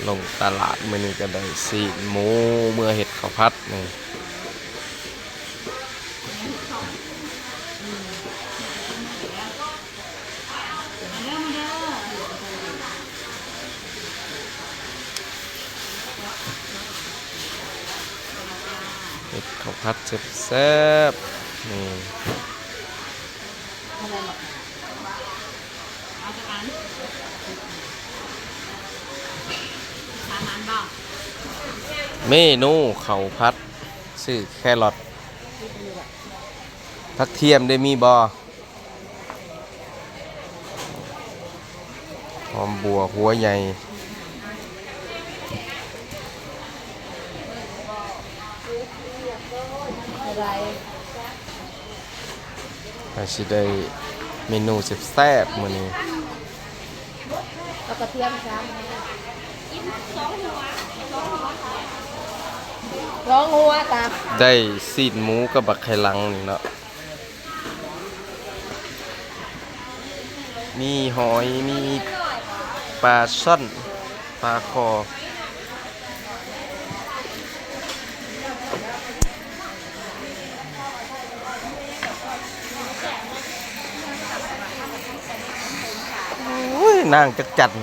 ລົງຕະຫຼາດມື້ນີ້ກໍໄດ້ຊີ້ນໝູເມືອເຮັດເຂົ້າຜັດນີ້. ເຮັດເຂົ້າຜັດແຊບໆ ນີ້ ເມນູເຂົ້າຜັດ ຊື້ແຄຣອດ ຜັກທຽມໄດ້ມີບໍ່? ຫອມບົ່ວຫົວໃຫຍ່ ກໍຊິໄດ້ເມນູແຊບໆ ມື້ນີ້ ເອົາກະທຽມຊ້ຳ ສອງຫົວ ສອງຫົວ ສອງຫົວ ໄດ້ຊີ້ນໝູກັບບັກໄຂ່ຫຼັງນີ້ເນາະ. ມີຫອຍ ມີປາຊ່ອນ ປາຄໍ່ ໂອ້ຍ ນາງຈັກຈັ່ນ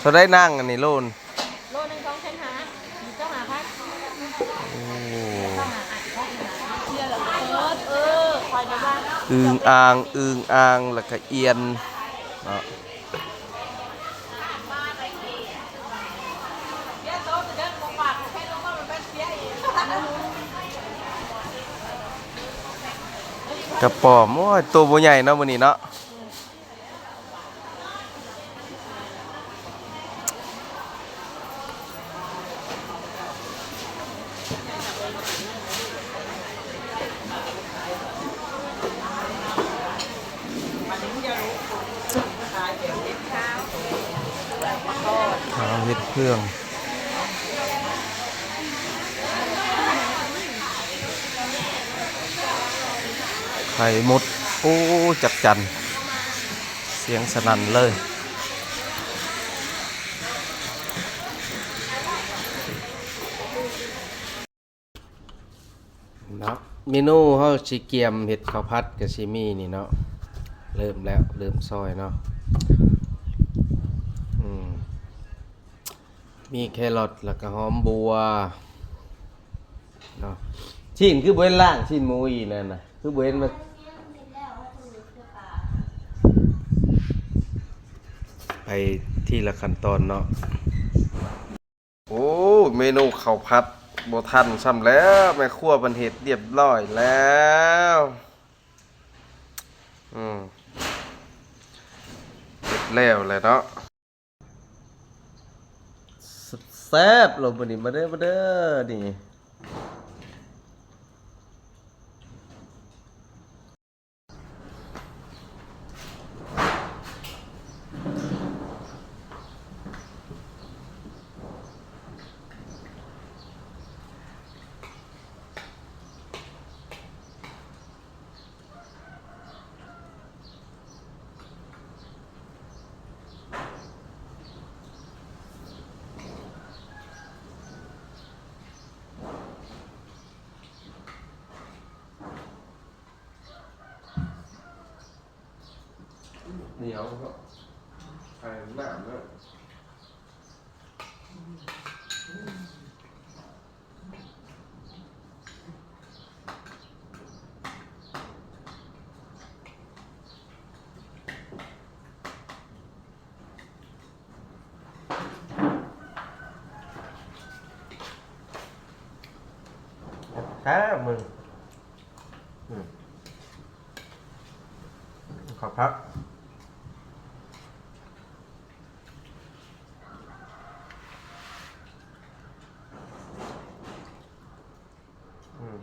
ເທົ່າໃດນາງ ອັນນີ້ໂລນ? ໂລໜຶ່ງສອງແສນຫ້າ ເຈົ້າຫ້າພັນ ໂອ້ ເອີ ຄອຍໄດ້ວ່າ ອຶ່ງອ່າງ ອຶ່ງອ່າງ ແລ້ວກະອຽນເນາະ ກະປອມ ໂອ້ຍ ໂຕບໍ່ໃຫຍ່ເນາະ ມື້ນີ້ເນາະ. ເອົາເຮັດເຄື່ອງ ໄຂ່ມົດ ໂອ້ ຈັກຈັ່ນ ສຽງສະໜັ່ນເລີຍເນາະ. ເມນູເຮົາຊິກຽມເຮັດເຂົ້າຜັດກະຊິມີນີ້ເນາະ ເລີ່ມແລ້ວ ເລີ່ມຊອຍເນາະ ອືມ ມີແຄຣອດ ແລ້ວກະຫອມບົ່ວເນາະ. ຊີ້ນຄືບໍ່ເຫັນລ້າງ ຊີ້ນໝູອີ່ນັ້ນນະ ຄືບໍ່ເຫັນວ່າ ໄປທີລະຂັ້ນຕອນເນາະ. ໂອ້ ເມນູເຂົ້າຜັດບໍ່ທັນຊ້ຳແລ້ວ ແມ່ຄົວເພິ່ນເຮັດຮຽບຮ້ອຍແລ້ວ ອືມ ເຮັດແລ້ວແຫຼະເນາະ. ແຊບໆ ໂລດມື້ນີ້ ມາເດີ ມາເດີ ນີ້. ໜຽວເນາະ ໃສ່ນ້ຳເນາະ. ແຊບ ມື້ນີ້ ອືມ ເຂົ້າຜັດ ອືມ.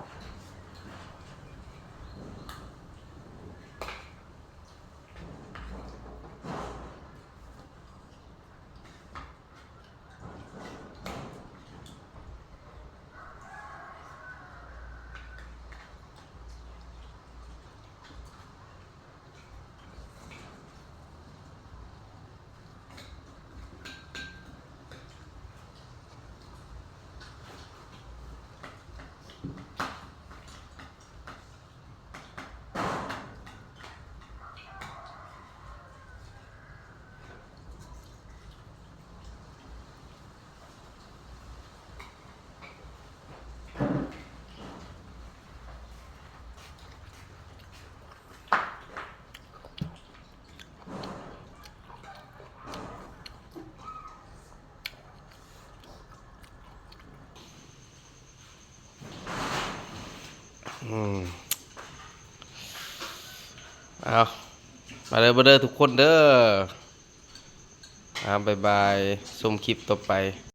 ເ ເອົາ ມາເດີ ມາເດີທຸກຄົນເດີ. ເອົາ ບາຍບາຍ ຊົມຄລິບຕໍ່ໄປ.